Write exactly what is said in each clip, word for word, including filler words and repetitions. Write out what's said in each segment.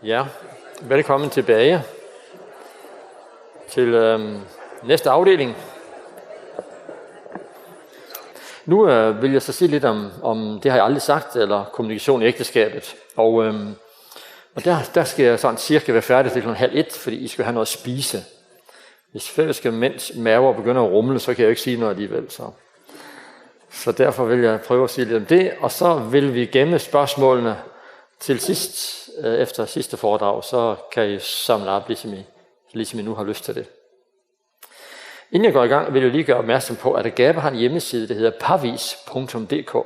Ja, velkommen tilbage til øhm, næste afdeling. Nu øh, vil jeg så sige lidt om, om det har jeg aldrig sagt, eller kommunikation i ægteskabet. Og, øhm, og der, der skal jeg sådan cirka være færdig til klokken halv et, fordi I skal have noget at spise. Hvis færøske mænds maver begynder at rumle, så kan jeg jo ikke sige noget alligevel. Så, så derfor vil jeg prøve at sige lidt om det, og så vil vi gemme spørgsmålene til sidst, øh, efter sidste foredrag, så kan I samle op, ligesom I, ligesom I nu har lyst til det. Inden jeg går i gang, vil jeg lige gøre opmærksom på, at Agape har en hjemmeside, der hedder parvis punktum d k.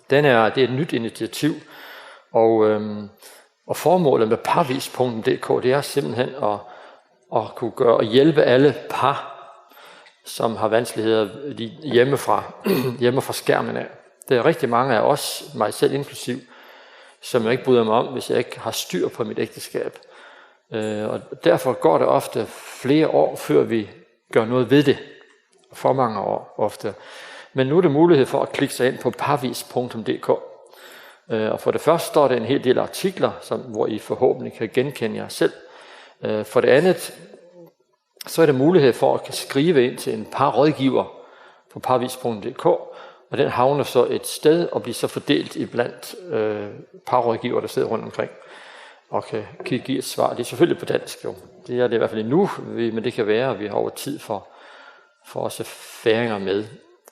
Den er, det er et nyt initiativ, og, øhm, og formålet med parvis punktum d k, det er simpelthen at, at kunne gøre og hjælpe alle par, som har vanskeligheder lige hjemmefra, hjemme fra skærmen af. Der er rigtig mange af os, mig selv inklusiv, som jeg ikke bryder mig om, hvis jeg ikke har styr på mit ægteskab. Øh, og derfor går det ofte flere år, før vi gør noget ved det. For mange år ofte. Men nu er det mulighed for at klikke sig ind på parvis punktum d k. Øh, og for det første står der en hel del artikler, som, hvor I forhåbentlig kan genkende jer selv. Øh, for det andet, så er der mulighed for at kan skrive ind til en parrådgiver på parvis punktum d k, og den havner så et sted og bliver så fordelt iblandt øh, parrådgiver, der sidder rundt omkring og kan, kan give et svar. Det er selvfølgelig på dansk jo. Det er det i hvert fald endnu, vi- men det kan være, at vi har over tid for, for også færinger med.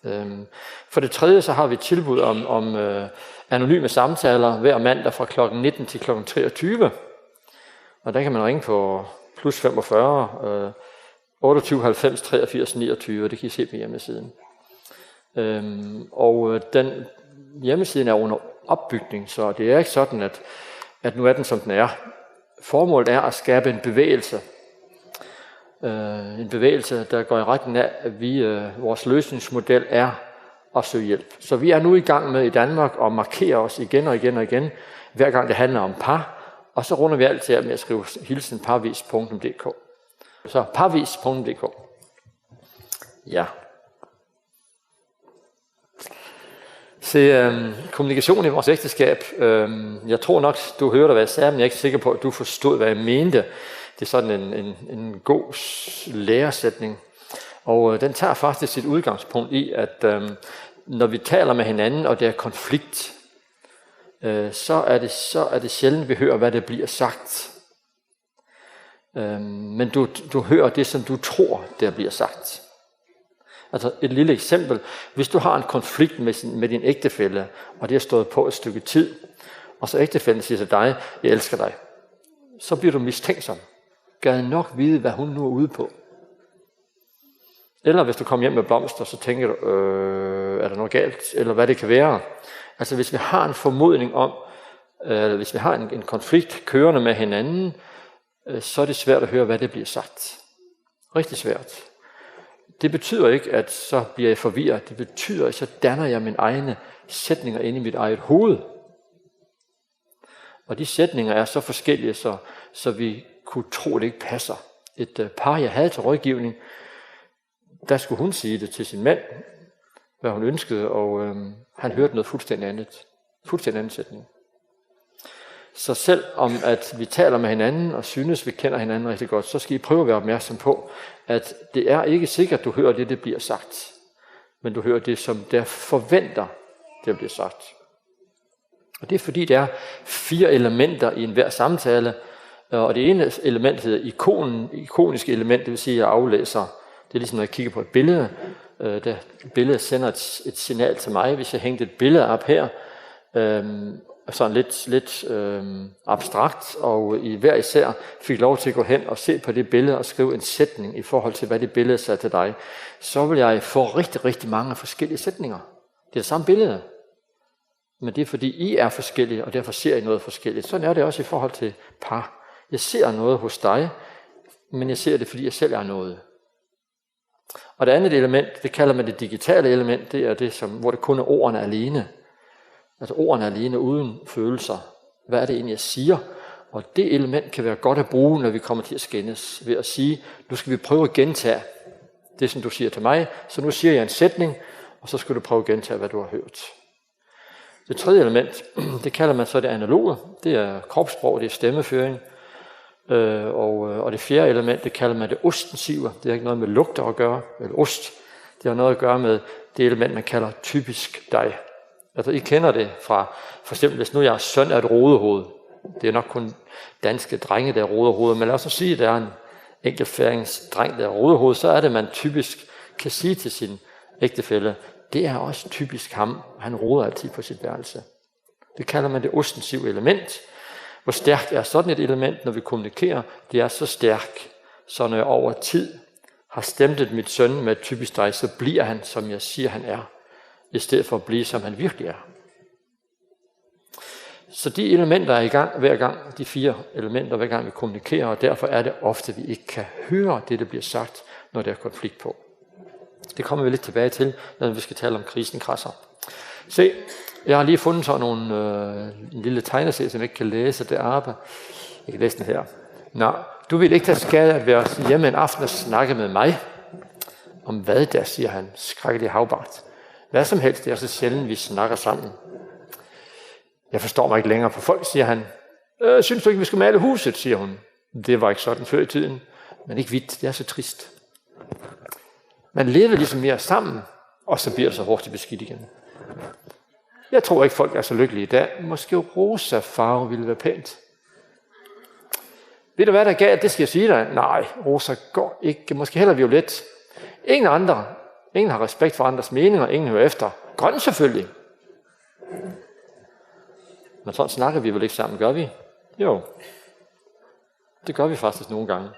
Øhm, for det tredje så har vi et tilbud om, om øh, anonyme samtaler hver mandag fra klokken nitten til klokken treogtyve. Og der kan man ringe på plus femogfyrre, øh, otteogtyve halvfems treogfirs niogtyve, det kan I se på hjemmesiden. Øhm, og øh, den hjemmesiden er under opbygning, så det er ikke sådan, at, at nu er den, som den er. Formålet er at skabe en bevægelse. Øh, en bevægelse, der går i retning af, at vi, øh, vores løsningsmodel er at søge hjælp. Så vi er nu i gang med i Danmark at markere os igen og igen og igen, hver gang det handler om par, og så runder vi altid af med at skrive hilsen parvis punktum d k. Så parvis punktum d k. Ja. Se, øhm, kommunikation i vores ægteskab. Øhm, jeg tror nok, du hørte, hvad jeg sagde, men jeg er ikke sikker på, at du forstod, hvad jeg mente. Det er sådan en, en, en god s- læresætning. Og øh, den tager faktisk sit udgangspunkt i, at øhm, når vi taler med hinanden, og der er konflikt, øh, så, er det, så er det sjældent, vi hører, hvad der bliver sagt. Øhm, men du, du hører det, som du tror, der bliver sagt. Altså et lille eksempel. Hvis du har en konflikt med, sin, med din ægtefælle, og det har stået på et stykke tid, og så ægtefællen siger til dig, jeg elsker dig, så bliver du mistænksom. Gad nok vide, hvad hun nu er ude på. Eller hvis du kommer hjem med blomster, så tænker du, øh, er der noget galt? Eller hvad det kan være. Altså hvis vi har en formodning om, øh, hvis vi har en, en konflikt kørende med hinanden, øh, så er det svært at høre, hvad det bliver sagt. Rigtig svært. Det betyder ikke, at så bliver jeg forvirret. Det betyder, at så danner jeg mine egne sætninger inde i mit eget hoved. Og de sætninger er så forskellige, så, så vi kunne tro, at det ikke passer. Et øh, par, jeg havde til rådgivning, der skulle hun sige det til sin mand, hvad hun ønskede, og øhm, han hørte noget fuldstændig andet. Fuldstændig anden sætning. Så selvom at vi taler med hinanden og synes, vi kender hinanden rigtig godt, så skal I prøve at være opmærksom på, at det er ikke sikkert, du hører det, det bliver sagt, men du hører det, som der forventer, det bliver sagt. Og det er fordi, der er fire elementer i enhver samtale, og det ene element hedder ikonen, ikoniske element, det vil sige, at jeg aflæser. Det er ligesom, når jeg kigger på et billede. Øh, det billede sender et, et signal til mig, hvis jeg hængte et billede op her, øhm, sådan lidt, lidt øhm, abstrakt, og I hver især fik lov til at gå hen og se på det billede og skrive en sætning i forhold til, hvad det billede sagde til dig, så vil jeg få rigtig, rigtig mange forskellige sætninger. Det er det samme billede. Men det er, fordi I er forskellige, og derfor ser I noget forskelligt. Sådan er det også i forhold til par. Jeg ser noget hos dig, men jeg ser det, fordi jeg selv er noget. Og det andet element, det kalder man det digitale element, det er det, som, hvor det kun er ordene alene. Altså ordene alene, uden følelser. Hvad er det egentlig, jeg siger? Og det element kan være godt at bruge, når vi kommer til at skændes, ved at sige, nu skal vi prøve at gentage det, som du siger til mig. Så nu siger jeg en sætning, og så skal du prøve at gentage, hvad du har hørt. Det tredje element, det kalder man så det analoge. Det er kropssprog, det er stemmeføring. Øh, og, øh, og det fjerde element, det kalder man det ostensive. Det har ikke noget med lugter at gøre, eller ost. Det har noget at gøre med det element, man kalder typisk dig. Altså, I kender det fra, for eksempel, hvis nu jeg er søn af et rodehoved. Det er nok kun danske drenge, der er rodehoveder, men lad os så sige, at der er en enkelt færingsdreng, der er rodehoved, så er det, man typisk kan sige til sin ægtefælle: "Det er også typisk ham. Han roder altid på sit værelse." Det kalder man det ostensive element. Hvor stærkt er sådan et element, når vi kommunikerer? Det er så stærkt, så når jeg over tid har stemplet mit søn med et typisk dig, så bliver han, som jeg siger, han er, i stedet for at blive, som han virkelig er. Så de elementer er i gang hver gang, de fire elementer, hver gang vi kommunikerer, og derfor er det ofte, vi ikke kan høre det, der bliver sagt, når der er konflikt på. Det kommer vi lidt tilbage til, når vi skal tale om krisen kradser. Se, jeg har lige fundet sådan nogle, øh, en lille tegneserie, som jeg ikke kan læse deroppe. Jeg kan læse den her. "Nå, du vil ikke tage skade at være hjemme en aften og snakke med mig om hvad der," siger han, skrækkelig havbagt. "Hvad som helst, det er så sjældent, vi snakker sammen." "Jeg forstår mig ikke længere på folk," siger han. "Øh, synes du ikke, vi skal male huset?" siger hun. "Det var ikke sådan før i tiden, men ikke vidt, det er så trist." Man lever ligesom mere sammen, og så bliver det så hurtigt beskidt igen. "Jeg tror ikke, folk er så lykkelige i dag. Måske rosa farve ville være pænt." "Ved du, hvad der er galt? Det skal jeg sige dig." "Nej, rosa går ikke. Måske heller violet." "Ingen andre. Ingen har respekt for andres meninger. Ingen hører efter. Grøn selvfølgelig." Men sådan snakker vi vel ikke sammen, gør vi? Jo. Det gør vi faktisk nogle gange.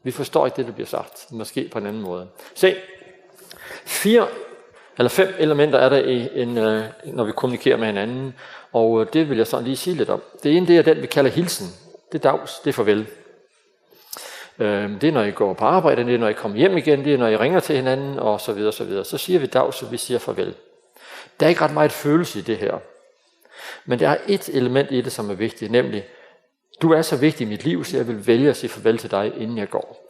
Vi forstår ikke det, der bliver sagt. Måske på en anden måde. Se, fire eller fem elementer er der i en, øh, når vi kommunikerer med hinanden. Og, øh, det vil jeg sådan lige sige lidt om. Det ene, det er den, vi kalder hilsen. Det er dags, det er farvel. Øhm, det er, når I går på arbejde, det er, når I kommer hjem igen, det er, når I ringer til hinanden, og så videre, så videre. Så siger vi dags, så vi siger farvel. Der er ikke ret meget følelse i det her. Men der er et element i det, som er vigtigt, nemlig: "Du er så vigtig i mit liv, så jeg vil vælge at sige farvel til dig, inden jeg går."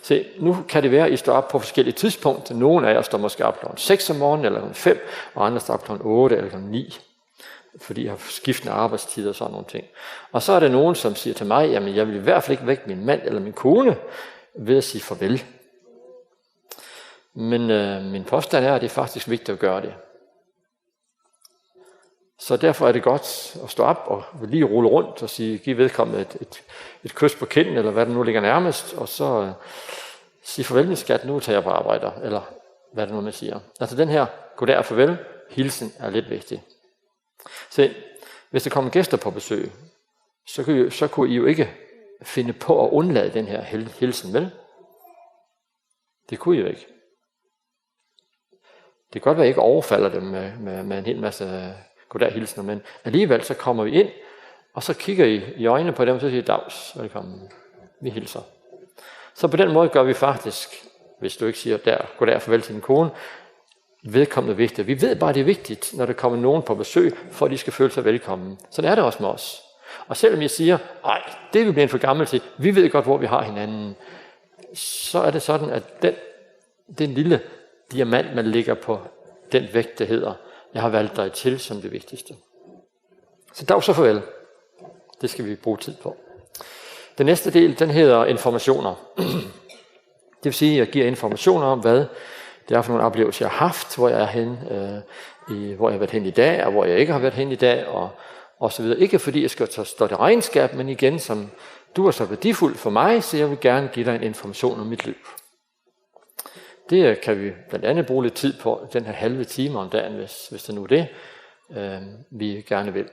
Se, nu kan det være, at I står op på forskellige tidspunkter. Nogle af jer står måske op klokken seks om morgenen, eller klokken fem, og andre står op klokken otte eller klokken ni, fordi I har skiftende arbejdstider og sådan nogle ting. Og så er der nogen, som siger til mig: "Jamen, jeg vil i hvert fald ikke vække min mand eller min kone ved at sige farvel." Men, øh, min påstand er, at det er faktisk vigtigt at gøre det. Så derfor er det godt at stå op og lige rulle rundt og sige, give vedkommende et, et, et kys på kinden, eller hvad der nu ligger nærmest, og så, øh, sige: "Farvel, min skat, nu tager jeg på arbejde," eller hvad det nu, man siger. Altså, den her goddag og farvel hilsen er lidt vigtig. Se, hvis der kommer gæster på besøg, så kunne, I, så kunne I jo ikke finde på at undlade den her hil-, hilsen, vel? Det kunne I jo ikke. Det kan godt være, at I ikke overfalder dem med, med, med en hel masse goddag-hilsner, men alligevel så kommer vi ind, og så kigger I i øjnene på dem, og så siger I: "Dags, velkommen. Vi hilser." Så på den måde gør vi faktisk, hvis du ikke siger der, goddag og farvel til din kone, vedkommende vigtigt. Vi ved bare, det er vigtigt, når der kommer nogen på besøg, for at de skal føle sig velkommen. Sådan er det også med os. Og selvom jeg siger: "Ej, det er vi blevet for gamle til, vi ved godt, hvor vi har hinanden," så er det sådan, at den, den lille diamant, man lægger på den vægt, der hedder: "Jeg har valgt dig til som det vigtigste." Så dags og farvel. Det skal vi bruge tid på. Den næste del, den hedder informationer. Det vil sige, at jeg giver informationer om, hvad det er for nogle oplevelser, jeg har haft, hvor jeg er hen, øh, i, hvor jeg har været hen i dag, og hvor jeg ikke har været hen i dag, og, og så videre. Ikke fordi jeg skal tage, stå til regnskab, men igen, som du er så værdifuld for mig, så jeg vil gerne give dig en information om mit liv. Det, øh, kan vi blandt andet bruge lidt tid på, den her halve time om dagen, hvis, hvis det nu er det, øh, vi gerne vil.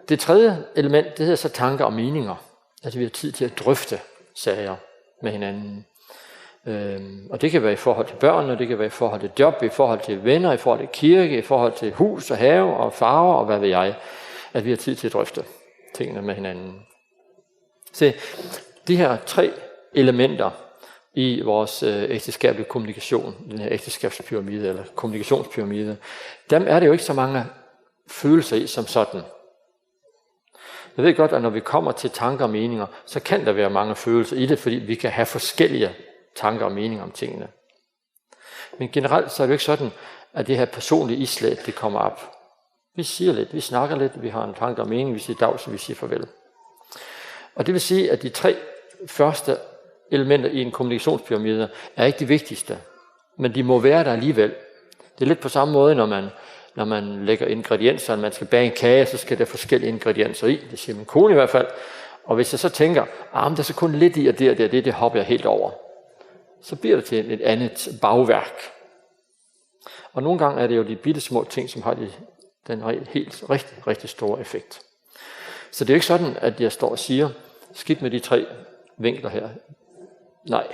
Det tredje element, det hedder så tanker og meninger. At vi har tid til at drøfte sager med hinanden. Øhm, og det kan være i forhold til børn, og det kan være i forhold til job, i forhold til venner, i forhold til kirke, i forhold til hus og have og farver og hvad ved jeg. At vi har tid til at drøfte tingene med hinanden. Se, de her tre elementer i vores, øh, ægteskabelige kommunikation, den her ægteskabspyramide eller kommunikationspyramide, dem er det jo ikke så mange følelser i som sådan. Jeg ved godt, at når vi kommer til tanker og meninger, så kan der være mange følelser i det, fordi vi kan have forskellige tanker og meninger om tingene. Men generelt så er det jo ikke sådan, at det her personlige islæt, det kommer op. Vi siger lidt, vi snakker lidt, vi har en tanke og mening, vi siger dag, så vi siger farvel. Og det vil sige, at de tre første elementer i en kommunikationspyramide er ikke de vigtigste, men de må være der alligevel. Det er lidt på samme måde, når man, når man lægger ingredienser, man skal bage en kage, så skal der forskellige ingredienser i. Det siger min kone i hvert fald. Og hvis jeg så tænker, ah, men der skal kun lidt i, og det og det, det, det hopper jeg helt over, så bliver det til et andet bagværk. Og nogle gange er det jo de bitte små ting, som har de, den re- helt, rigtig, rigtig store effekt. Så det er jo ikke sådan, at jeg står og siger, skidt med de tre vinkler her. Nej.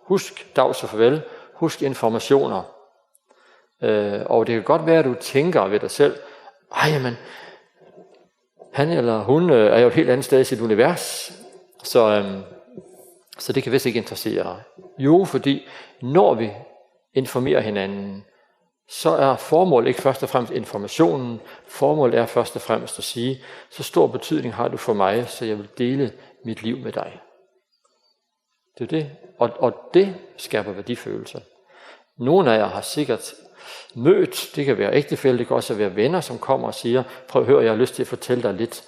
Husk dags og farvel. Husk informationer. Øh, og det kan godt være, at du tænker ved dig selv, ej, men han eller hun øh, er jo et helt andet sted i sit univers, så, øhm, så det kan vist ikke interessere dig. Jo, fordi når vi informerer hinanden, så er formålet ikke først og fremmest informationen. Formålet er først og fremmest at sige, så stor betydning har du for mig, så jeg vil dele mit liv med dig. Det er det. Og, og det skaber værdifølelse. Nogle af jer har sikkert mødt, det kan være ægtefælle, det kan også være venner, som kommer og siger, prøv at høre, jeg har lyst til at fortælle dig lidt.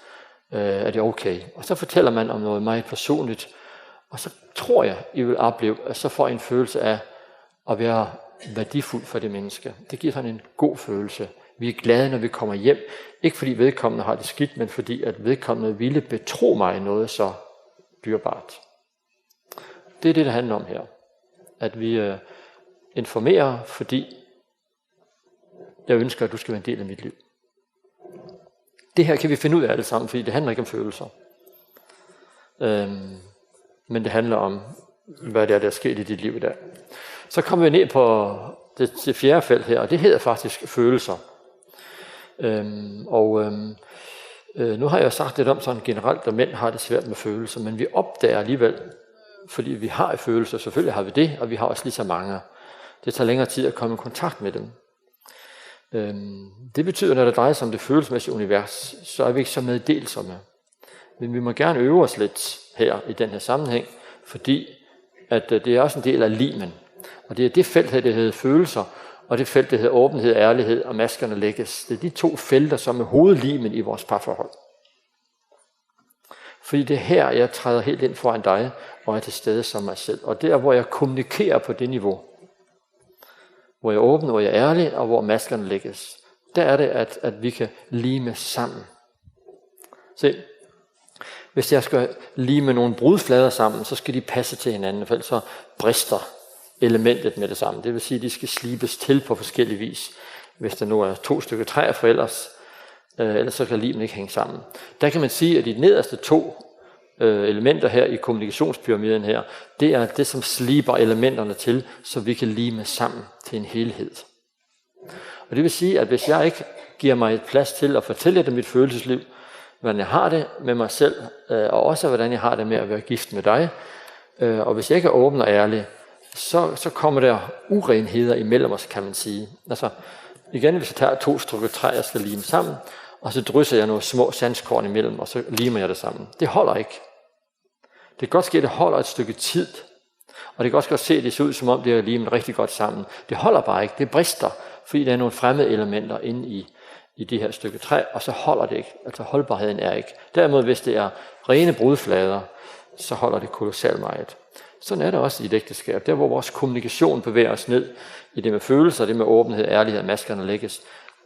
Øh, er det okay? Og så fortæller man om noget meget personligt, og så tror jeg, I vil opleve, at så får I en følelse af at være værdifuld for det menneske. Det giver sådan en god følelse. Vi er glade, når vi kommer hjem. Ikke fordi vedkommende har det skidt, men fordi at vedkommende ville betro mig noget så dyrebart. Det er det, det handler om her. At vi øh, informerer, fordi jeg ønsker, at du skal være en del af mit liv. Det her kan vi finde ud af alle sammen, fordi det handler ikke om følelser. Øhm, men det handler om, hvad det er, der er sket i dit liv i dag. Så kommer vi ned på det, det fjerde felt her, og det hedder faktisk følelser. Øhm, og øhm, øh, nu har jeg jo sagt lidt om sådan generelt, at mænd har det svært med følelser, men vi opdager alligevel, fordi vi har følelser, selvfølgelig har vi det, og vi har også lige så mange. Det tager længere tid at komme i kontakt med dem. Øhm, det betyder, når det drejer sig om det følelsesmæssige univers, så er vi ikke så meddelsomme. Men vi må gerne øve os lidt her i den her sammenhæng, fordi at øh, det er også en del af limen. Og det er det felt her, det hedder følelser, og det felt, det hedder åbenhed, ærlighed og maskerne lægges. Det er de to felter, som er hovedlimen i vores parforhold. Fordi det er her, jeg træder helt ind foran dig og er til stede som mig selv. Og der, hvor jeg kommunikerer på det niveau, hvor jeg er åben, hvor jeg er ærlig, og hvor maskerne lægges, der er det, at, at vi kan lime sammen. Se, hvis jeg skal lime nogle brudflader sammen, så skal de passe til hinanden, for ellers så brister elementet med det samme. Det vil sige, at de skal slibes til på forskellig vis, hvis der nu er to stykker træ, for ellers, øh, ellers så kan limen ikke hænge sammen. Der kan man sige, at de nederste to øh, elementer her i kommunikationspyramiden her, det er det, som sliber elementerne til, så vi kan lime sammen til en helhed. Og det vil sige, at hvis jeg ikke giver mig et plads til at fortælle dig mit følelsesliv, hvordan jeg har det med mig selv, øh, og også hvordan jeg har det med at være gift med dig, øh, og hvis jeg ikke er åben og ærlig, så, så kommer der urenheder imellem os, kan man sige. Altså, igen, hvis jeg tager to stykker træ, jeg skal lime sammen, og så drysser jeg nogle små sandkorn imellem, og så limer jeg det sammen. Det holder ikke. Det kan godt ske, at det holder et stykke tid, og det kan også godt se, at det ser ud, som om det er limet rigtig godt sammen. Det holder bare ikke. Det brister, fordi der er nogle fremmede elementer inde i, i det her stykke træ, og så holder det ikke. Altså, holdbarheden er ikke. Derimod, hvis det er rene brudflader, så holder det kolossalt meget. Sådan er det også i et ægteskab. Der, hvor vores kommunikation bevæger os ned i det med følelser, det med åbenhed, ærlighed, maskerne lægges,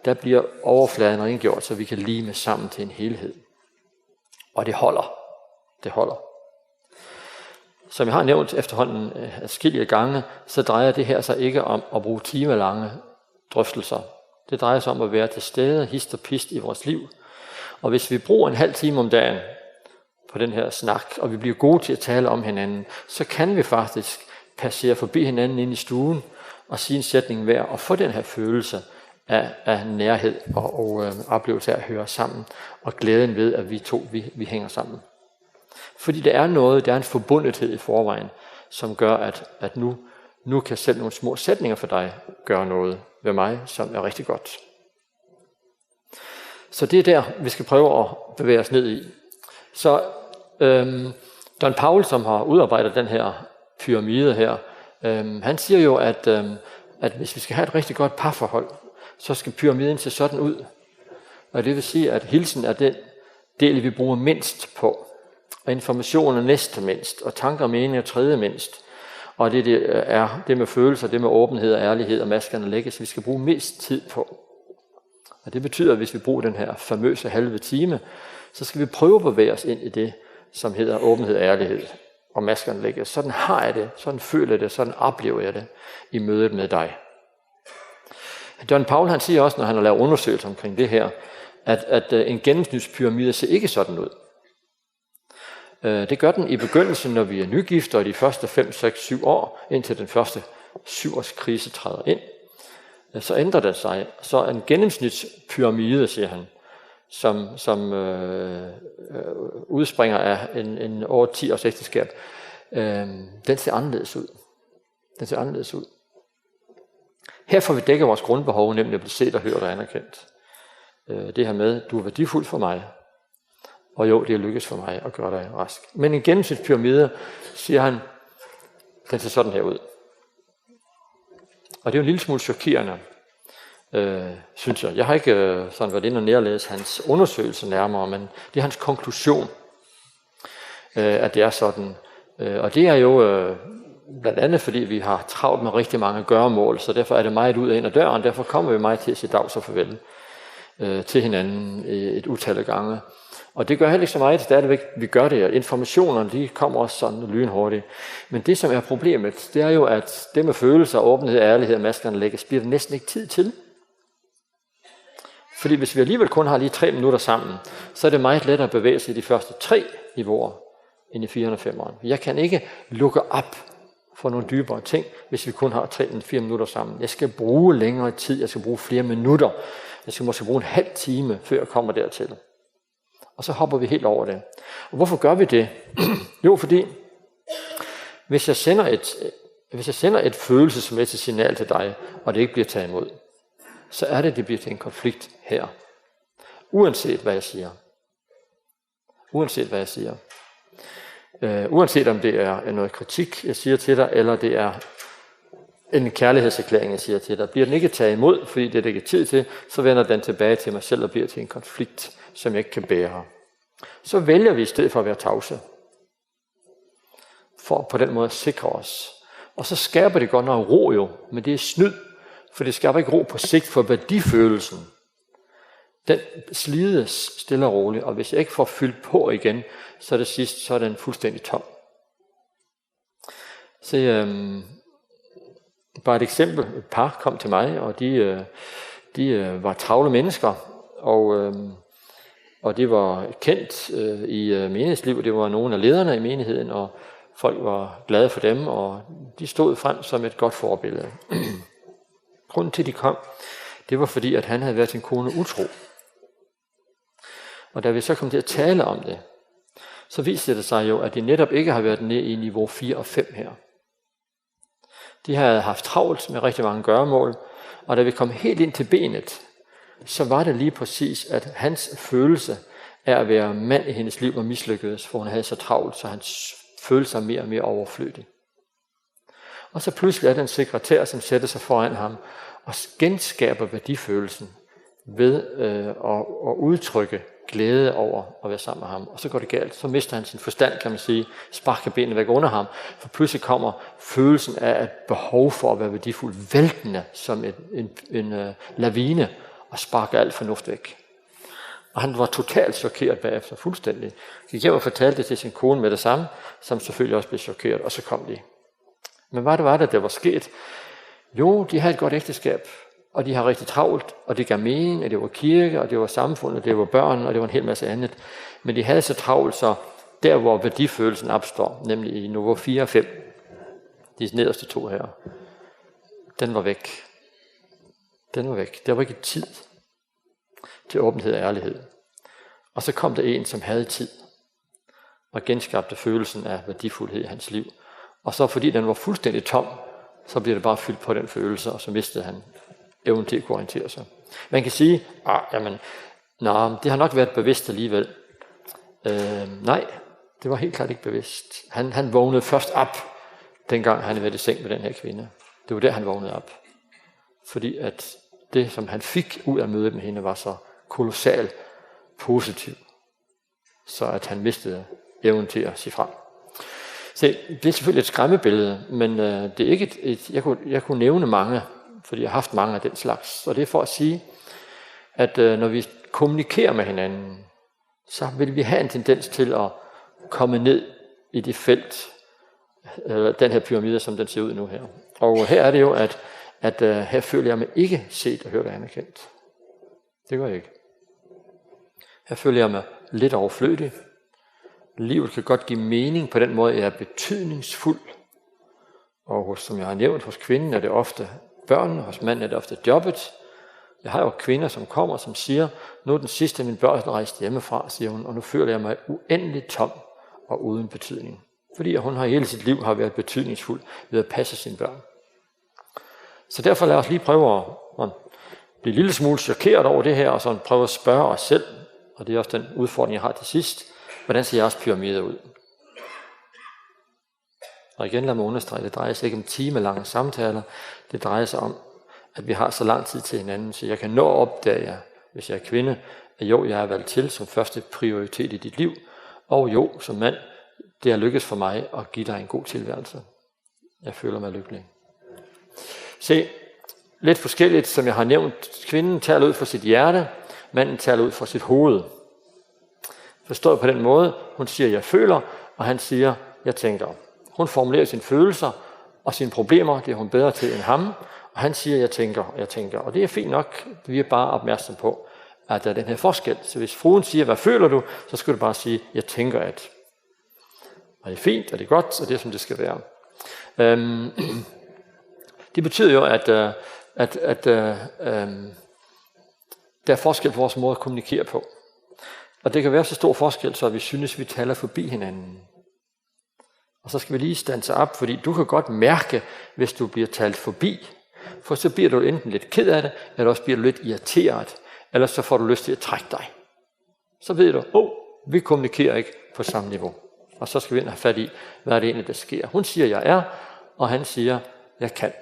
der bliver overfladen rengjort, så vi kan lime sammen til en helhed. Og det holder. Det holder. Som jeg har nævnt efterhånden øh, adskillige gange, så drejer det her sig ikke om at bruge timelange drøftelser. Det drejer sig om at være til stede, hist og pist i vores liv. Og hvis vi bruger en halv time om dagen på den her snak, og vi bliver gode til at tale om hinanden, så kan vi faktisk passere forbi hinanden ind i stuen og sige en sætning hver og få den her følelse af, af nærhed og, og øh, oplevelse af at høre sammen, og glæden ved, at vi to vi, vi hænger sammen. Fordi der er noget, der er en forbundethed i forvejen, som gør, at, at nu, nu kan selv nogle små sætninger for dig gøre noget ved mig, som er rigtig godt. Så det er der, vi skal prøve at bevæge os ned i. Så øhm, Don Paul, som har udarbejdet den her pyramide her, øhm, han siger jo, at, øhm, at hvis vi skal have et rigtig godt parforhold, Så skal pyramiden se sådan ud. Og det vil sige, at hilsen er den del, vi bruger mindst på. Og information er næste mindst, og tanker og meninger tredje mindst. Og det, det er det med følelser, det med åbenhed og ærlighed og maskerne lækkes, vi skal bruge mest tid på. Og det betyder, at hvis vi bruger den her famøse halve time, så skal vi prøve at bevæge os ind i det, som hedder åbenhed og ærlighed og maskerne lækkes. Sådan har jeg det, sådan føler jeg det, sådan oplever jeg det i mødet med dig. John Paul, han siger også, når han har lavet undersøgelser omkring det her, at, at øh, en gennemsnitspyramide ser ikke sådan ud. Øh, Det gør den i begyndelsen, når vi er nygifte, og de første fem, seks, syv år, indtil den første syvårskrise træder ind. Øh, Så ændrer den sig. Så en gennemsnitspyramide, siger han, som, som øh, øh, udspringer af en, en over ti års ægteskab, øh, den ser anderledes ud. Den ser anderledes ud. Her får vi dækket vores grundbehov, nemlig at blive set og hørt og anerkendt. Øh, Det her med, du er værdifuld for mig, og jo, det er lykkedes for mig at gøre dig rask. Men en gennemsnitspyramide, siger han, den ser sådan her ud. Og det er jo en lille smule chokerende, øh, synes jeg. Jeg har ikke øh, sådan været inde og nærlæse hans undersøgelse nærmere, men det er hans konklusion, øh, at det er sådan. Øh, Og det er jo øh, blandt andet, fordi vi har travlt med rigtig mange gøremål, så derfor er det meget ud og ind ad døren, derfor kommer vi meget til at sige dags og farvel øh, til hinanden øh, et utal af gange. Og det gør heller ikke så meget stadigvæk, vi gør det, og informationerne, de kommer også sådan lynhurtigt. Men det, som er problemet, det er jo, at det med følelser, åbenhed, ærlighed og maskerne lækkes, bliver der næsten ikke tid til. Fordi hvis vi alligevel kun har lige tre minutter sammen, så er det meget lettere at bevæge sig i de første tre niveauer end i fireren og femeren. Jeg kan ikke lukke op for nogle dybere ting, hvis vi kun har tre eller fire minutter sammen. Jeg skal bruge længere tid, jeg skal bruge flere minutter, jeg skal måske bruge en halv time, før jeg kommer dertil. Og så hopper vi helt over det. Og hvorfor gør vi det? Jo, fordi hvis jeg sender et, hvis jeg sender et følelsesmæssigt signal til dig, og det ikke bliver taget imod, så er det, det bliver til en konflikt her. Uanset hvad jeg siger. Uanset hvad jeg siger. Øh, uanset om det er noget kritik, jeg siger til dig, eller det er en kærlighedserklæring, jeg siger til dig. Bliver den ikke taget imod, fordi det er det ikke tid til, så vender den tilbage til mig selv og bliver til en konflikt, som jeg ikke kan bære. Så vælger vi i stedet for at være tavse, for på den måde at sikre os. Og så skaber det godt nok ro jo, men det er snyd, for det skaber ikke ro på sigt for værdifølelsen. Den slides stille og roligt, og hvis jeg ikke får fyldt på igen, så er det sidst, så er den fuldstændig tom. Se, øhm, bare et eksempel. Et par kom til mig, og de, øh, de øh, var travle mennesker, og, øhm, og det var kendt øh, i øh, menighedsliv. Det var nogle af lederne i menigheden, og folk var glade for dem, og de stod frem som et godt forbillede. Grunden til, at de kom, det var fordi, at han havde været sin kone utro. Og da vi så kom til at tale om det, så viste det sig jo, at de netop ikke har været nede i niveau fire og fem her. De havde haft travlt med rigtig mange gøremål, og da vi kom helt ind til benet, så var det lige præcis, at hans følelse af at være mand i hendes liv var mislykkedes, for hun havde så travlt, så han s- følte sig mere og mere overflødig. Og så pludselig er der en sekretær, som sætter sig foran ham og genskaber værdifølelsen ved øh, at, at udtrykke glæde over at være sammen med ham. Og så går det galt. Så mister han sin forstand, kan man sige, sparker benene væk under ham. For pludselig kommer følelsen af et behov for at være værdifuld, væltende som en, en, en uh, lavine, og sparker alt fornuft væk. Og han var totalt chokeret bagefter, fuldstændig. Gik hjem og fortalte det til sin kone med det samme, som selvfølgelig også blev chokeret, og så kom de. Men hvad var det, der var sket? Jo, de havde et godt ægteskab, og de har rigtig travlt, og det gav mening, og det var kirke, og det var samfund, og det var børn, og det var en hel masse andet. Men de havde så travlt, så der, hvor værdifølelsen opstår, nemlig i niveau fire og fem, de nederste to her, den var væk. Den var væk. Der var ikke tid til åbenhed og ærlighed. Og så kom der en, som havde tid, og genskabte følelsen af værdifuldhed i hans liv. Og så fordi den var fuldstændig tom, så bliver det bare fyldt på den følelse, og så mistede han evnen til at kunne orientere sig. Man kan sige, ah, jamen, nå, det har nok været bevidst alligevel. Øh, nej, det var helt klart ikke bevidst. Han, han vågnede først op, dengang han havde været i seng med den her kvinde. Det var der, han vågnede op. Fordi at Det, som han fik ud af mødet med hende, var så kolossalt positivt, så at han mistede evnen til at sige fra. Se, det er selvfølgelig et skræmmebillede, men øh, det er ikke et, et jeg, kunne, jeg kunne nævne mange, fordi jeg har haft mange af den slags. Og det er for at sige, at øh, når vi kommunikerer med hinanden, så vil vi have en tendens til at komme ned i det felt, øh, den her pyramide, som den ser ud nu her. Og her er det jo, at, at øh, her føler jeg mig ikke set og hørt og anerkendt. Det gør jeg ikke. Her føler jeg mig lidt overflødig. Livet kan godt give mening på den måde, at jeg er betydningsfuld. Og hos, som jeg har nævnt, hos kvinden er det ofte børnene, hos manden er det ofte jobbet. Jeg har jo kvinder, som kommer, som siger, nu er den sidste af mine børn rejst hjemmefra, siger hun, og nu føler jeg mig uendelig tom og uden betydning. Fordi hun har hele sit liv har været betydningsfuld ved at passe sine børn. Så derfor lad os lige prøve at, at blive en lille smule chokeret over det her, og sådan prøve at spørge os selv, og det er også den udfordring, jeg har til sidst, hvordan ser jeres pyramide ud? Og igen, lad mig understrege, det drejer sig ikke om timelange samtaler. Det drejer sig om, at vi har så lang tid til hinanden, så jeg kan nå at opdage, hvis jeg er kvinde, at jo, jeg er valgt til som første prioritet i dit liv, og jo, som mand, det er lykkedes for mig at give dig en god tilværelse. Jeg føler mig lykkelig. Se, lidt forskelligt, som jeg har nævnt. Kvinden taler ud fra sit hjerte, manden taler ud fra sit hoved. Forstået på den måde, hun siger, jeg føler, og han siger, jeg tænker. Hun formulerer sine følelser og sine problemer, det er hun bedre til end ham, og han siger, jeg tænker, jeg tænker. Og det er fint nok, vi er bare opmærksom på, at der er den her forskel. Så hvis fruen siger, hvad føler du, så skulle du bare sige, jeg tænker at. Og det er fint, og det er godt, og det er, som det skal være. Øhm, det betyder jo, at, øh, at, at øh, øhm, der er forskel på vores måde at kommunikere på. Og det kan være så stor forskel, så vi synes, vi taler forbi hinanden. Og så skal vi lige standse op, fordi du kan godt mærke, hvis du bliver talt forbi. For så bliver du enten lidt ked af det, eller også bliver du lidt irriteret, eller så får du lyst til at trække dig. Så ved du, åh, vi kommunikerer ikke på samme niveau. Og så skal vi ind og have fat i, hvad er det egentlig, der sker. Hun siger, jeg er, og han siger, jeg kan.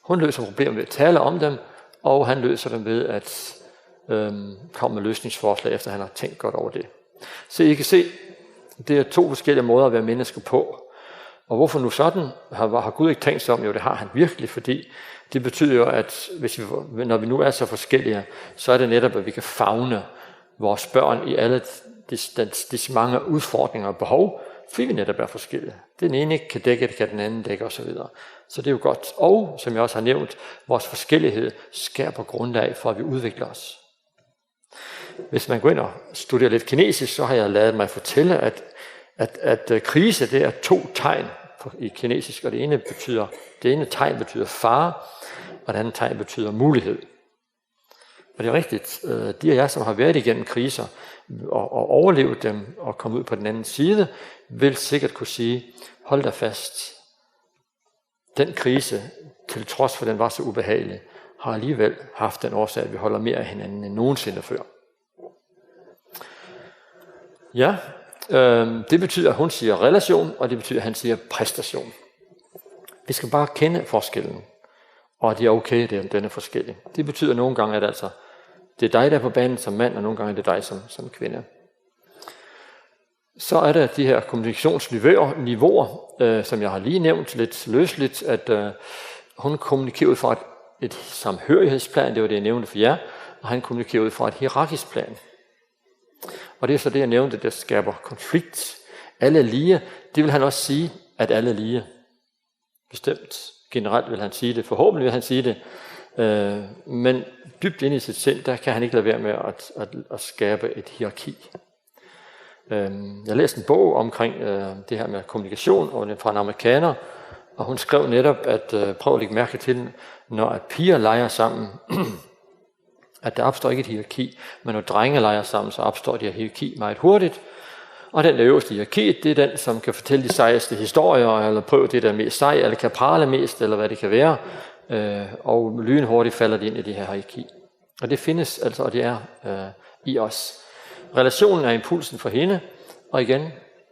Hun løser problemer ved at tale om dem, og han løser dem ved at øhm, komme med løsningsforslag, efter han har tænkt godt over det. Så I kan se, det er to forskellige måder at være menneske på. Og hvorfor nu sådan? Har, har Gud ikke tænkt sig om? Jo, det har han virkelig, fordi det betyder jo, at hvis vi, når vi nu er så forskellige, så er det netop, at vi kan favne vores børn i alle de, de, disse mange udfordringer og behov, fordi vi netop er forskellige. Den ene ikke kan dække det, kan den anden dække osv. Så det er jo godt. Og som jeg også har nævnt, vores forskellighed skaber grundlag for, at vi udvikler os. Hvis man går ind og studerer lidt kinesisk, så har jeg ladet mig fortælle, at, at, at øh, krise, det er to tegn på, i kinesisk, og det ene betyder, det ene tegn betyder fare, og det andet tegn betyder mulighed. Og det er rigtigt, øh, de af jer, som har været igennem kriser og, og overlevet dem og kommet ud på den anden side, vil sikkert kunne sige, hold da fast, den krise, til trods for den var så ubehagelig, har alligevel haft den årsag, at vi holder mere af hinanden end nogensinde før. Ja, øhm, det betyder, at hun siger relation, og det betyder, at han siger præstation. Vi skal bare kende forskellen, og det er okay, det er, den er forskellig. Det betyder nogle gange, at altså, det er dig, der er på banen som mand, og nogle gange er det dig som, som kvinde. Så er der de her kommunikationsniveauer, niveauer, øh, som jeg har lige nævnt lidt løsligt, at øh, hun kommunikerer ud fra et, et samhørighedsplan, det var det, jeg nævnte for jer, og han kommunikerer ud fra et hierarkisk plan. Og det er så det, jeg nævnte, der skaber konflikt. Alle er lige, det vil han også sige, at alle er lige. Bestemt. Generelt vil han sige det. Forhåbentlig vil han sige det. Øh, men dybt inde i sit sind, der kan han ikke lade være med at, at, at skabe et hierarki. Øhm, jeg læste en bog omkring øh, det her med kommunikation, og den fra en amerikaner, og hun skrev netop, at øh, prøv at lægge mærke til, når at piger leger sammen, at der opstår ikke et hierarki, men når drenge leger sammen, så opstår det her hierarki meget hurtigt. Og den, der er øverst i hierarkiet, det er den, som kan fortælle de sejeste historier, eller prøve det, der er mest sej, eller kan prale mest, eller hvad det kan være. Øh, og lynhurtigt falder de ind i det her hierarki. Og det findes altså, og det er øh, i os. Relationen er impulsen for hende, og igen,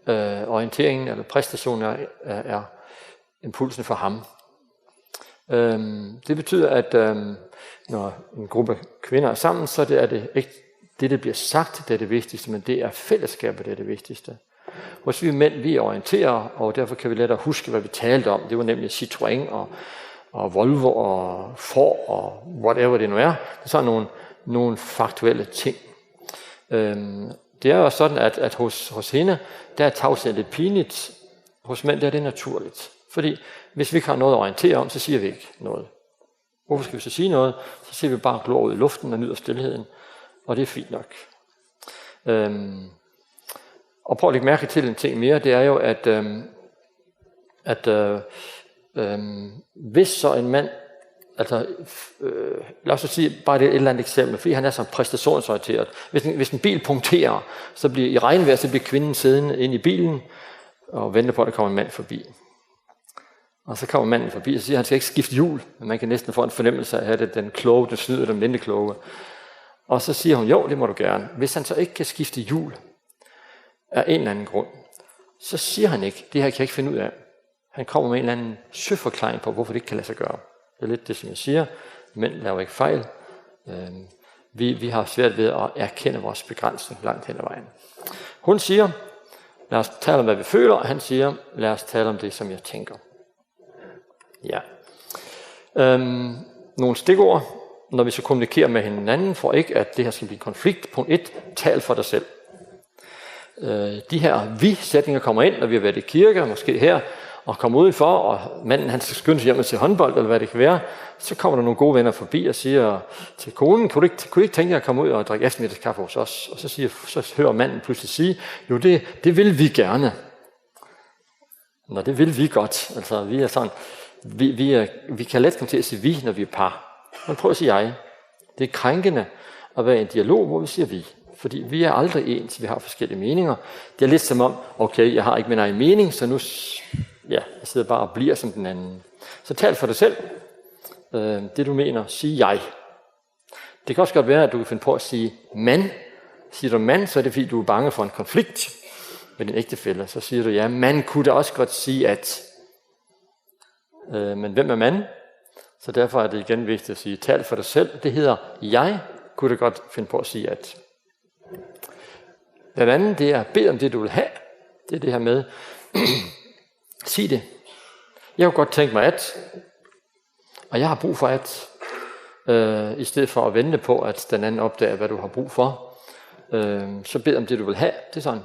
øh, orienteringen eller præstationen er, er, er impulsen for ham. Øhm, det betyder, at øhm, Når en gruppe kvinder er sammen, så er det, er det ikke det, der bliver sagt, det er det vigtigste, men det er fællesskabet, det er det vigtigste. Hos vi mænd, vi er orienterere, og derfor kan vi lettere huske, hvad vi talte om. Det var nemlig Citroën og, og Volvo og Ford og whatever det nu er. Det er sådan nogle, nogle faktuelle ting. Øhm, det er jo sådan, at, at hos, hos hende, der er tavshed lidt pinligt. Hos mænd, der er det naturligt. Fordi hvis vi ikke har noget at orientere om, så siger vi ikke noget. Hvorfor skal vi så sige noget? Så ser vi bare og glor ud i luften og nyder stilheden. Og det er fint nok. Øhm, og prøv at lægge mærke til en ting mere, det er jo, at, øhm, at øh, øhm, hvis så en mand, altså, øh, lad os så sige bare det et eller andet eksempel, fordi han er så præstationsorienteret. Hvis en, hvis en bil punkterer, så bliver i regnvejr, så bliver kvinden siddende inde i bilen og venter på, at der kommer en mand forbi. Og så kommer manden forbi og siger, at han skal ikke skifte hjul. Men man kan næsten få en fornemmelse af, at det er den kloge, den snyder, den lille kloge. Og så siger hun, jo, det må du gerne. Hvis han så ikke kan skifte hjul af en eller anden grund, så siger han ikke, det her kan jeg ikke finde ud af. Han kommer med en eller anden søforklaring på, hvorfor det ikke kan lade sig gøre. Det er lidt det, som jeg siger. Mænd laver ikke fejl. Øhm, vi, vi har svært ved at erkende vores begrænsning langt hen ad vejen. Hun siger, lad os tale om, hvad vi føler, og han siger, lad os tale om det, som jeg tænker. Ja. Øhm, nogle stikord, når vi skal kommunikere med hinanden, for ikke at det her skal blive en konflikt. Punkt et, tal for dig selv. Øh, de her vi-sætninger kommer ind, når vi har været i kirke, måske her, og kommer udenfor, og manden han skal skynde sig hjem og se håndbold, eller hvad det kan være, så kommer der nogle gode venner forbi og siger til konen, kunne du ikke, kunne du ikke tænke dig at komme ud og drikke eftermiddagskaffe hos os? Og så, siger, så hører manden pludselig sige, jo, det, det vil vi gerne. Nå, det vil vi godt. Altså, vi er sådan, vi, vi, er, vi kan let komme til at sige vi, når vi er par. Men prøv at sige jeg. Det er krænkende at være i en dialog, hvor vi siger vi. Fordi vi er aldrig ens, vi har forskellige meninger. Det er lidt som om, okay, jeg har ikke min egen mening, så nu, s- ja, jeg sidder bare og bliver som den anden. Så tal for dig selv. Øh, det du mener, sig jeg. Det kan også godt være, at du kan finde på at sige man. Siger du man, så er det fordi, du er bange for en konflikt med din ægtefælle. Så siger du, ja, man kunne da også godt sige, at Øh, men hvem er man? Så derfor er det igen vigtigt at sige, tal for dig selv. Det hedder, jeg kunne da godt finde på at sige, at. Den anden, det er, bed om det, du vil have. Det er det her med, sig det. Jeg kunne godt tænke mig at, og jeg har brug for at, øh, i stedet for at vente på, at den anden opdager, hvad du har brug for, øh, så bed om det, du vil have. Det er sådan,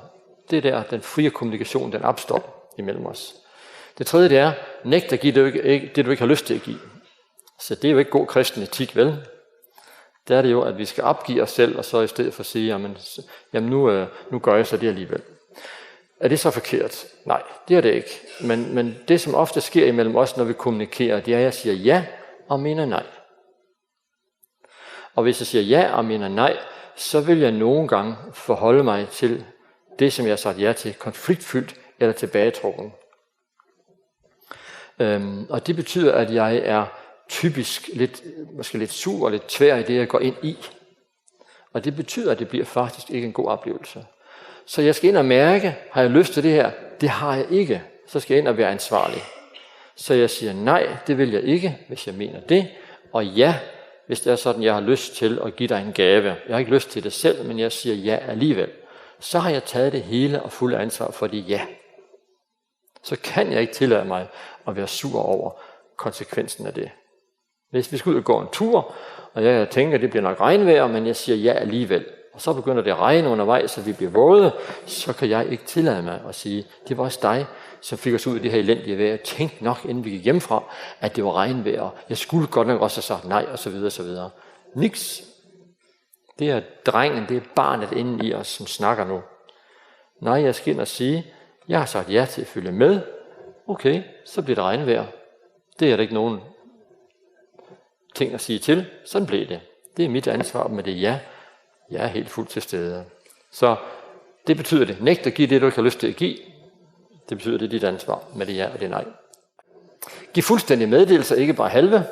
det er der, den frie kommunikation, den opstår imellem os. Det tredje, det er, nægt at give det, du ikke, ikke, det, du ikke har lyst til at give. Så det er jo ikke god kristen etik, vel? Der er det jo, at vi skal opgive os selv, og så i stedet for sige, jamen, s- jamen nu, øh, nu gør jeg så det alligevel. Er det så forkert? Nej, det er det ikke. Men, men det, som ofte sker imellem os, når vi kommunikerer, det er, at jeg siger ja og mener nej. Og hvis jeg siger ja og mener nej, så vil jeg nogle gange forholde mig til det, som jeg har sagt ja til, konfliktfyldt eller tilbagetrukken. Øhm, og det betyder, at jeg er typisk lidt, måske lidt sur og lidt tvær i det, jeg går ind i. Og det betyder, at det bliver faktisk ikke en god oplevelse. Så jeg skal ind og mærke, har jeg lyst til det her? Det har jeg ikke. Så skal jeg ind og være ansvarlig. Så jeg siger nej, det vil jeg ikke, hvis jeg mener det. Og ja, hvis det er sådan, jeg har lyst til at give dig en gave. Jeg har ikke lyst til det selv, men jeg siger ja alligevel. Så har jeg taget det hele og fulde ansvar for det ja. Så kan jeg ikke tillade mig at være sur over konsekvensen af det. Hvis vi skal ud og gå en tur, og jeg tænker, det bliver nok regnvejr, men jeg siger ja alligevel. Og så begynder det at regne undervejs, så vi bliver våde, så kan jeg ikke tillade mig at sige, det var også dig, som fik os ud i det her elendige vejr. Jeg tænkte nok, inden vi gik hjemmefra, at det var regnvejr. Jeg skulle godt nok også have sagt nej, og så videre, og så videre. Niks. Det er drengen, det er barnet inde i os, som snakker nu. Nej, jeg skal ind og sige, jeg har sagt ja til at følge med. Okay, så bliver det regnvejr. Det er der ikke nogen ting at sige til. Sådan blev det. Det er mit ansvar med det ja. Jeg er helt fuldt til stede. Så det betyder det. Nægt at give det, du ikke har lyst til at give. Det betyder, det er dit ansvar med det ja og det nej. Giv fuldstændig meddelelse, ikke bare halve.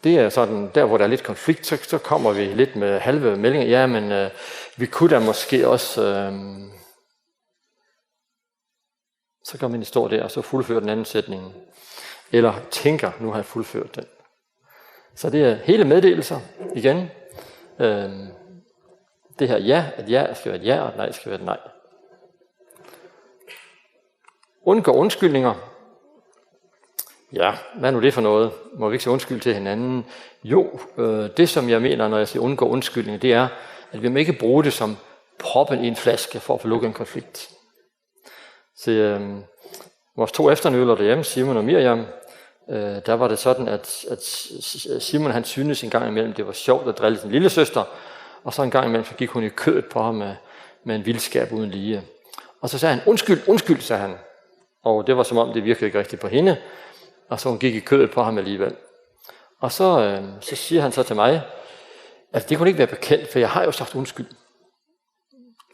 Det er sådan, der hvor der er lidt konflikt, så, så kommer vi lidt med halve meldinger. Ja, men øh, vi kunne da måske også... Øh, så kan man stå der og så fuldføre den anden sætning. Eller tænker, nu har jeg fuldført den. Så det er hele meddelelser igen. Øhm, det her ja, at ja skal være et ja, og et nej skal være et nej. Undgå undskyldninger. Ja, hvad er nu det for noget? Må vi ikke sige undskyld til hinanden? Jo, øh, det som jeg mener, når jeg siger undgå undskyldninger, det er, at vi må ikke bruge det som proppen i en flaske for at få lukket en konflikt. Så øhm, vores to efternøler derhjemme, Simon og Miriam, øh, der var det sådan, at, at Simon han syntes en gang imellem, det var sjovt at drille sin lillesøster, og så en gang imellem, så gik hun i kødet på ham med, med en vildskab uden lige. Og så sagde han, undskyld, undskyld, sagde han. Og det var som om, det virkede ikke rigtigt på hende, og så hun gik i kødet på ham alligevel. Og så, øh, så siger han så til mig, altså det kunne ikke være bekendt, for jeg har jo sagt undskyld.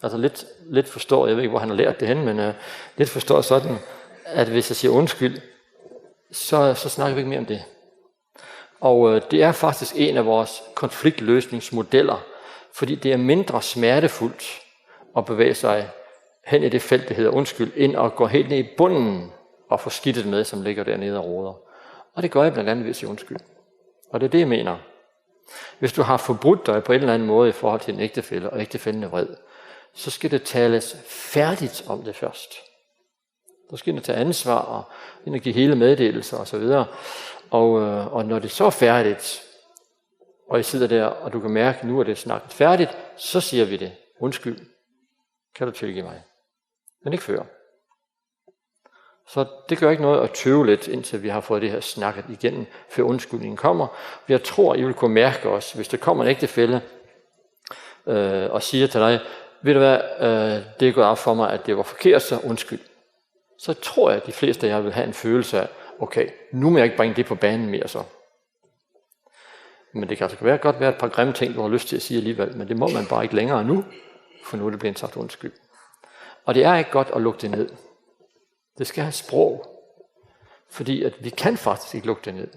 Altså lidt, lidt forstår, jeg ved ikke, hvor han har lært det hen, men øh, lidt forstår sådan, at hvis jeg siger undskyld, så, så snakker vi ikke mere om det. Og øh, det er faktisk en af vores konfliktløsningsmodeller, fordi det er mindre smertefuldt at bevæge sig hen i det felt, der hedder undskyld, end at gå helt ned i bunden og få skidtet med, som ligger dernede og roder. Og det gør jeg blandt andet ved at sige undskyld. Og det er det, jeg mener. Hvis du har forbrudt dig på en eller anden måde i forhold til en ægtefælle, og ægtefællen er vred, så skal det tales færdigt om det først. Så skal I tage ansvar og ind og give hele meddelelser og så videre. Og, øh, og når det så er færdigt, og I sidder der, og du kan mærke, nu er det snakket færdigt, så siger vi det. Undskyld. Kan du tilgive mig? Men ikke før. Så det gør ikke noget at tøve lidt, indtil vi har fået det her snakket igennem, før undskyldningen kommer. Jeg tror, I vil kunne mærke også, hvis der kommer en ægtefælle øh, og siger til dig, ved du hvad, øh, det er gået op for mig, at det var forkert, så undskyld. Så tror jeg, at de fleste af jer vil have en følelse af, okay, nu må jeg ikke bringe det på banen mere så. Men det kan altså være, godt være et par grimme ting, du har lyst til at sige alligevel, men det må man bare ikke længere nu, for nu er det blevet sagt undskyld. Og det er ikke godt at lukke det ned. Det skal have sprog, fordi at vi kan faktisk ikke lukke det ned.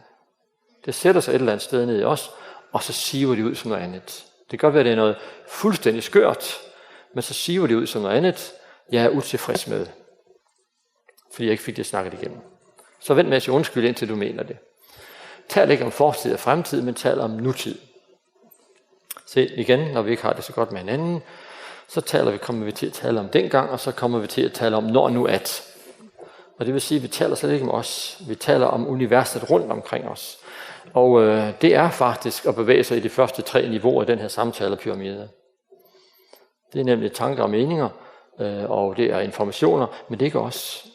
Det sætter sig et eller andet sted ned i os, og så siver det ud som noget andet. Det kan godt være, at det er noget fuldstændig skørt, men så siver det ud som noget andet, jeg er utilfreds med, fordi jeg ikke fik det snakket igennem. Så vent med at sige undskyld, indtil du mener det. Tal ikke om fortid og fremtid, men tal om nutid. Se, igen, når vi ikke har det så godt med hinanden, så taler vi, kommer vi til at tale om dengang, og så kommer vi til at tale om når nu at. Og det vil sige, at vi taler slet ikke om os. Vi taler om universet rundt omkring os. Og øh, det er faktisk at bevæge sig i de første tre niveauer i den her samtalepyramide. Det er nemlig tanker og meninger, øh, og det er informationer, men det er ikke os.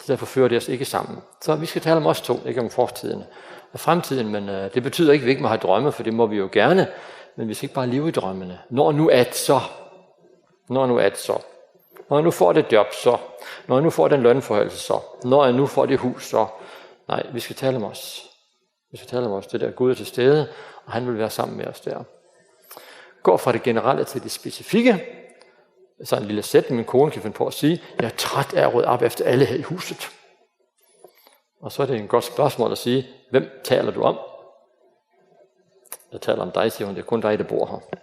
Så derfor fører det os ikke sammen. Så vi skal tale om os to, ikke om fortiden og fremtiden, men øh, det betyder ikke, at vi ikke må have drømme, for det må vi jo gerne, men vi skal ikke bare leve i drømmene. Når nu at så. Når nu at så. Når jeg nu får det job så. Når jeg nu får den lønforhøjelse så. Når jeg nu får det hus så. Nej, vi skal tale om os. Vi skal tale om os. Det der Gud er til stede, og han vil være sammen med os der. Gå fra det generelle til det specifikke. Så en lille sætning, min kone kan finde på at sige, jeg er træt af at rydde op efter alle her i huset. Og så er det en godt spørgsmål at sige, hvem taler du om? Jeg taler om dig, siger hun, det er kun dig, der bor her.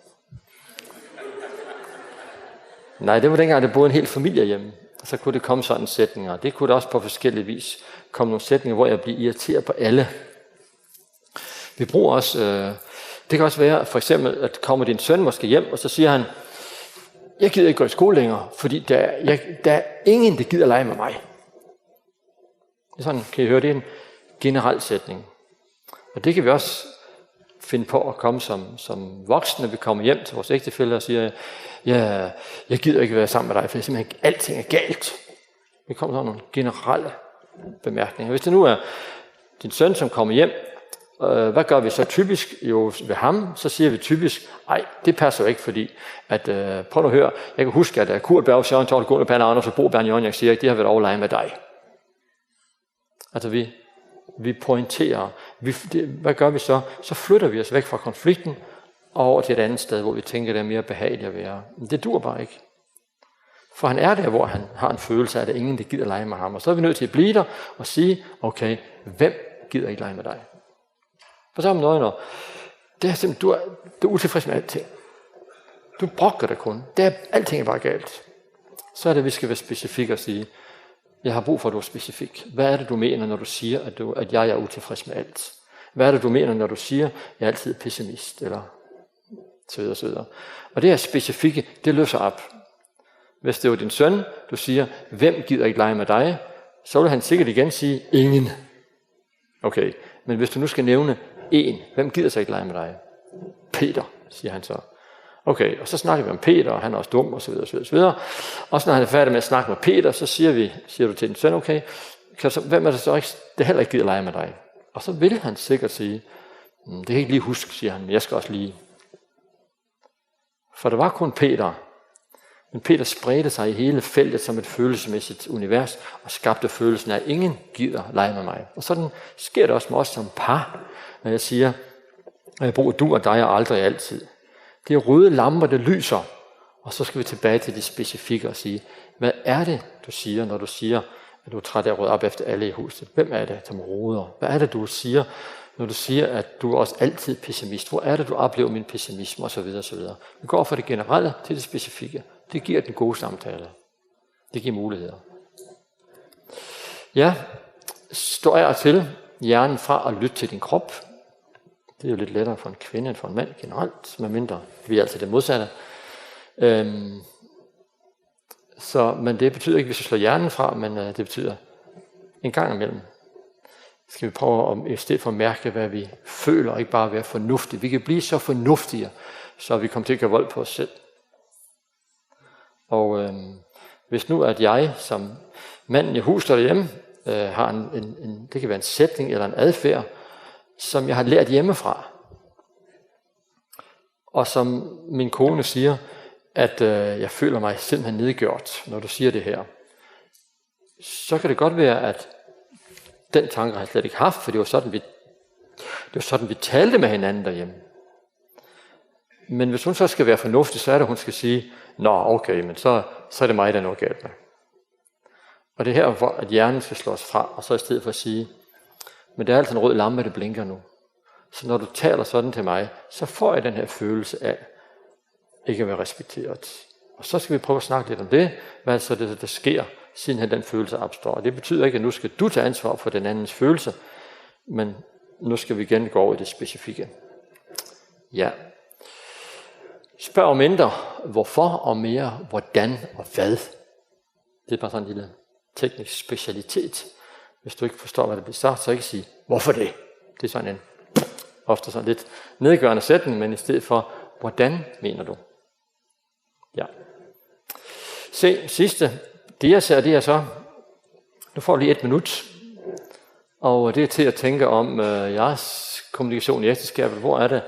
Nej, det var dengang, der boede en hel familie hjemme. Så kunne det komme sådan sætninger. Det kunne det også på forskellig vis komme nogle sætninger, hvor jeg bliver irriteret på alle. Vi bruger også, øh, det kan også være for eksempel, at kommer din søn måske hjem, og så siger han, jeg gider ikke gå i skole længere, fordi der, jeg, der er ingen, der gider lege med mig. Det er sådan, kan I høre, det er en generel sætning. Og det kan vi også finde på at komme som, som voksne, vi kommer hjem til vores ægtefælle og siger, ja, jeg gider ikke være sammen med dig, for jeg simpelthen, alting er galt. Vi kommer sådan nogle generelle bemærkninger. Hvis det nu er din søn, som kommer hjem, øh, hvad gør vi så typisk? Jo, ved ham, så siger vi typisk, ej, det passer jo ikke, fordi at, øh, prøv nu at høre, jeg kan huske, at øh, Kurt Berg, Søren Tolkien, Bernhard Anders og Bo Bernhard Jørgen, jeg siger, de har været over at lege med dig. Altså vi, vi pointerer. Vi, det, hvad gør vi så? Så flytter vi os væk fra konflikten og over til et andet sted, hvor vi tænker, det er mere behageligt at være. Men det dur bare ikke. For han er der, hvor han har en følelse af, at der er ingen, der gider lege med ham. Og så er vi nødt til at blive der og sige, okay, hvem gider ikke lege med dig? På samme måde, når det er simpelthen, du er, du er utilfreds med alting. Du brokker dig kun. Det er, alting er bare galt. Så er det, vi skal være specifikke og sige, jeg har brug for, at du er specifik. Hvad er det, du mener, når du siger, at, du, at jeg er utilfreds med alt? Hvad er det, du mener, når du siger, jeg er altid pessimist, eller så videre, så videre. Og det her specifikke, det løser op. Hvis det var din søn, du siger, hvem gider ikke lege med dig, så vil han sikkert igen sige, ingen. Okay, men hvis du nu skal nævne en, hvem gider så ikke lege med dig? Peter, siger han så. Okay, og så snakker vi om Peter, og han er også dum, og så videre, så videre, så videre. Og så når han er færdig med at snakke med Peter, så siger vi, siger du til din søn, okay, kan så, hvem er det så ikke, det heller ikke gider lege med dig? Og så vil han sikkert sige, "Mm, det kan jeg ikke lige huske," siger han, "men jeg skal også lige." For der var kun Peter. Men Peter spredte sig i hele feltet som et følelsesmæssigt univers og skabte følelsen af, "ingen gider lege med mig." Og sådan sker det også med os som par, når jeg siger, at jeg bruger du og dig og aldrig altid. Det er røde lamper, der lyser, og så skal vi tilbage til det specifikke og sige, hvad er det, du siger, når du siger, at du er træt af at rydde op efter alle i huset? Hvem er det, som roder? Hvad er det, du siger, når du siger, at du er også altid pessimist? Hvor er det, du oplever min pessimisme? Og så videre, og så videre. Vi går fra det generelle til det specifikke. Det giver den gode samtale. Det giver muligheder. Ja, stå af og til hjernen fra at lytte til din krop. Det er jo lidt lettere for en kvinde end for en mand generelt, medmindre vi er altid det modsatte. Øhm, så, men det betyder ikke, at vi skal slå hjernen fra, men øh, det betyder en gang imellem skal vi prøve at, i stedet for at mærke, hvad vi føler, og ikke bare være fornuftige. Vi kan blive så fornuftige, så vi kommer til at gøre vold på os selv. Og øhm, hvis nu at jeg som manden i huset derhjemme øh, har en, en, en, det kan være en sætning eller en adfærd, som jeg har lært hjemmefra, og som min kone siger, at øh, jeg føler mig simpelthen nedgjort, når du siger det her, så kan det godt være, at den tanke har jeg slet ikke haft, for det var sådan, vi, det var sådan, vi talte med hinanden derhjemme. Men hvis hun så skal være fornuftig, så er det, hun skal sige, "Nå, okay, men så, så er det mig, der er noget galt med." Og det er her, hvor at hjernen skal slås fra, og så i stedet for at sige, "Men der er altså en rød lampe, der blinker nu. Så når du taler sådan til mig, så får jeg den her følelse af ikke at være respekteret." Og så skal vi prøve at snakke lidt om det, hvad så det, der sker, siden den følelse opstår. Og det betyder ikke, at nu skal du tage ansvar for den andens følelse, men nu skal vi igen gå over i det specifikke. Ja. Spørg mindre, hvorfor, og mere, hvordan og hvad. Det er bare sådan en lille teknisk specialitet. Hvis du ikke forstår, hvad der bliver sagt, så ikke sige, "Hvorfor det?" Det er sådan en, ofte sådan lidt nedgørende sætning, men i stedet for, "Hvordan mener du?" Ja. Se, sidste dias her, det er så, nu får du lige et minut, og det er til at tænke om øh, jeres kommunikation i ægteskabet. Hvor er det,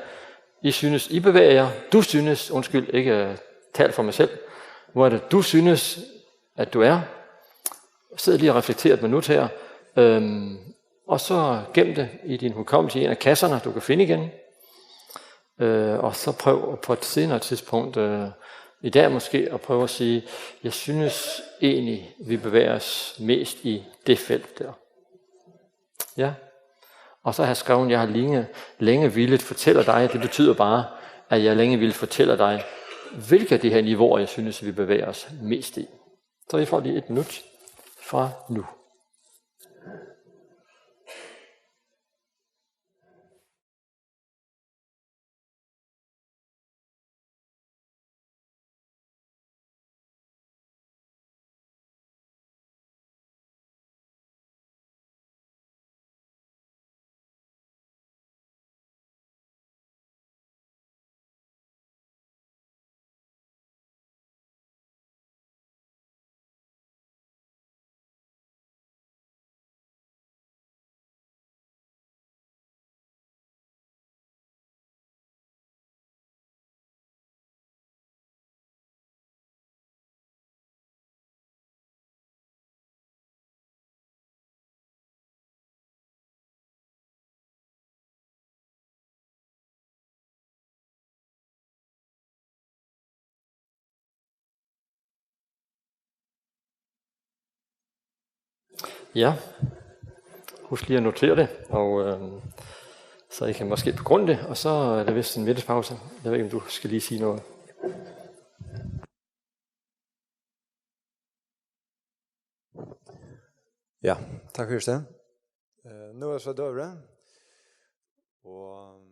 I synes, I bevæger jer? Du synes, undskyld, ikke øh, tal for mig selv. Hvor er det, du synes, at du er? Sid lige og reflekter et minut her. Øhm, og så gem det i din hukommelse i en af kasserne, du kan finde igen. Øh, og så prøv på et senere tidspunkt, øh, i dag måske, at prøve at sige, jeg synes egentlig, vi bevæger os mest i det felt der. Ja. Og så har jeg skrevet, jeg har længe, længe villet fortælle dig. Det betyder bare, at jeg længe vil fortælle dig, hvilke af de her niveauer, jeg synes, vi bevæger os mest i. Så I får lige et minut fra nu. Ja. Husk lige at notere det, og øh, så I kan måske begrunde det, og så er det vist en middagspause. Jeg ved ikke, om du skal lige sige noget. Ja, takk fyri seg. Eh, nú er so døgurði. Og